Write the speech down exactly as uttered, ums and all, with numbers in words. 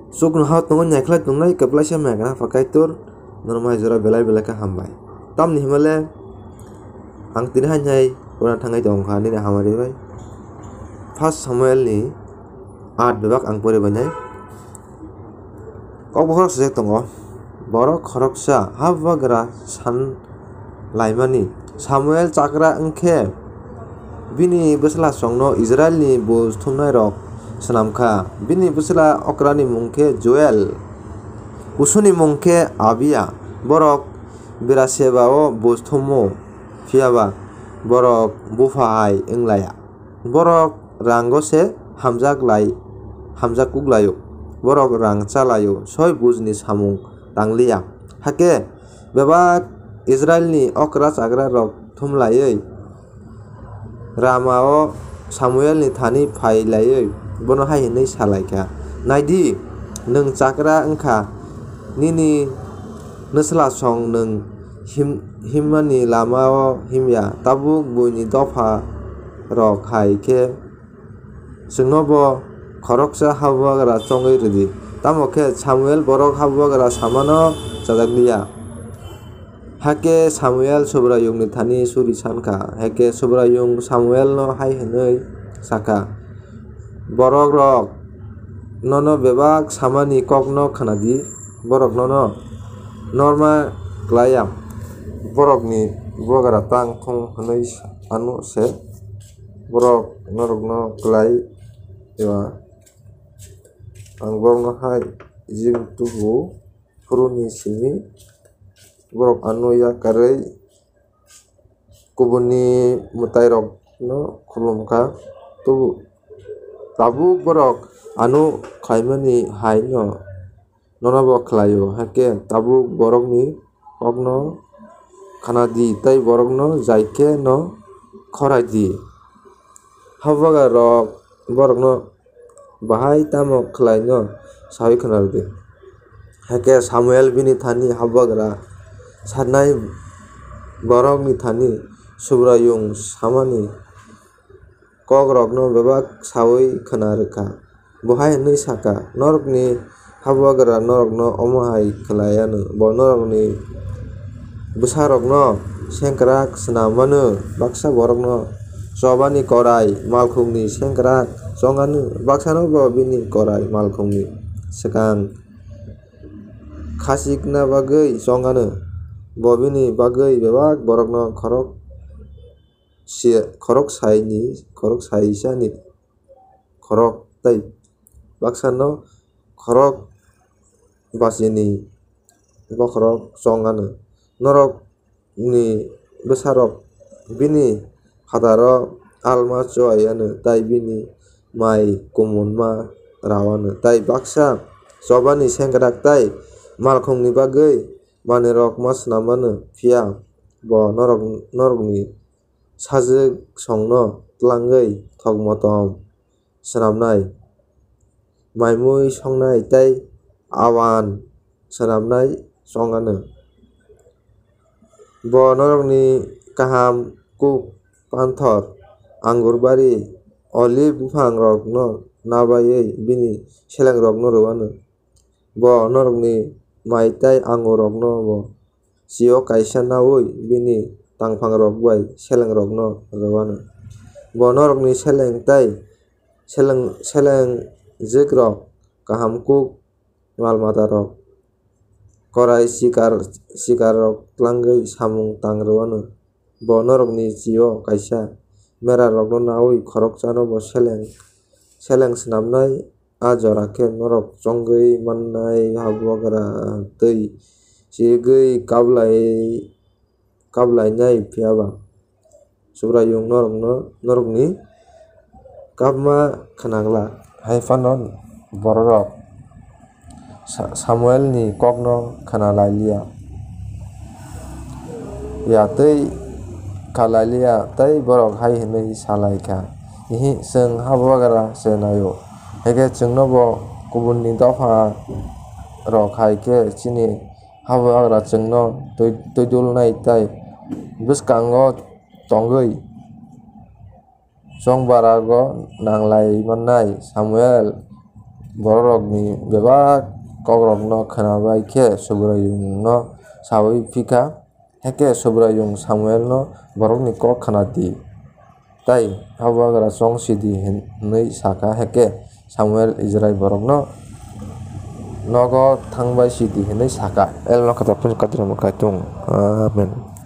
Chuknoha tongwi naikhlai tongnai kwplaisa mekna pha Kaitor, norok hai jora belai belai khe hambai. Tamni hwnba le ang tini hai hai ura thangwi tongkha nini hamari bai. First Samuel ni aat bebak ang pori bainai. Kokbokhorok swijak tongo. Borok khoroksa habugra san laimani. Samuel chakra wngkhe bini bwslasongno Israilni buj thumnairok swnam kha. Bini bwsla okrani mung khe Joel, usuni mung khe Abia. Borok Beraseba-o buj thumo, phiya ba borok bupha hai wng laya. Borok rango se hamjak lai, hamjak kuk laio. Borok rang cha laio, soi bujni samung tang liya. Hakhe bebak Israilni okra chakrarok thum laiwi Rama-o Samuelni thani phai laiwi bono hai hwnwi sa lai kha, "Nai di, nwng chakra wng kha, nini nwslasong nwng him-, himmani lama-o him ya, tabuk buini dopharok hai khe chwngno bo khoroksa habugra chongwi rw di." Tamo khe Samuel borok habugra samano chajak liya. Hakhe Samuel Subraiyungni thani suri san kha. Hakhe Subraiyung Samuelno hai hwnwi sa kha, "Borokrok nono bebak samani kokno khna di, borok nono norma klai ya. Borokni bubagra tang thung hwnwi ano se, borok norokno klai eba ang borokno hai Ijip tubu phuruni simi borok ano yakarwi kubunni mwtairokno khulum kha. Tubu tabuk borok ano khlaimani hai no nono bo khlaio, hakhe tabuk borokni kokno khna di tei borokno jai khe no khorai di." Habugra rok borokno bahai tamo khlaino saui khna rw di. Hakhe Samuel bini thani habugra sanai borokni thani Subraiyung samani kokrokno bebak saui khna rw kha. Bo hai hwnwi sa kha, "Norokni habugra norokno omo hai khlai anw, bo norokni bwsarokno sengkrak snam anw, baksa borokno chobani korai malkhungni sengkrak chong anw, baksano bo bini korai malkhungni swkang khachikna bagwi chong anw, bo bini bagwi bebak borokno khorok si-, khorok saini, khorok saisani khorok tei baksano khorok bachini bokhorok chong anw. Norokni bwsarok bini phataro alma chuai anw tei bini mai kumun ma rw anw, tei baksa chobani sengkrak tei malkhungni bagwi manwirok ma snam anw, phiya bo norok, norokni sajwksongno tlangwi thok motom swnamnai, mai-mui songnai tei awan swnamnai chong anw. Bo norokni kaham kuk panthor, angur bari, oliv buphangrokno nabaiwi bini selengrokno rw anw. Bo norokni mai tei angurrokno bo chio kaisa naui bini tangphangrok bai selengrokno rw anw. Bo norokni seleng tei seleng, selengjwkrok, kaham kuk mal-matarok, korai sikar, sikarrok tlangwi samung tang rw anw. Bo norokni chio kaisa merarokno naui khoroksano bo seleng, seleng swnamnai. A jora khe norok chongwi mannai habugra twi chigwi kablai, kablainai, phiya ba Subraiyung norokno, norokni kapma khna glak. Hai phano bororok Sa-, Samuelni kokno khna lai liya. Ya tei kha lai liya, tei borok hai hwnwi sa lai kha, "Ihi, chwng habugra se nai-o, hakhe chwngno bo kubunni dopha rok hai khe chini habugra chwngno twi-, twidulnai tei bwskango tongwi chongbarago nang lai mannai." Samuel Bororokni bebak kókrokno khna bai khe Subraiyungno saui phi kha. Hakhe Subraiyung Samuelno, Borokni kók khna di tei habugra chong si di, hwnwi sa kha. Hakhe Samuel Israil bororokno, Nogo tháng bai si di, hwnwi sa kha. Elno kwtal phunuk Kaitorni Kaitung. Amen.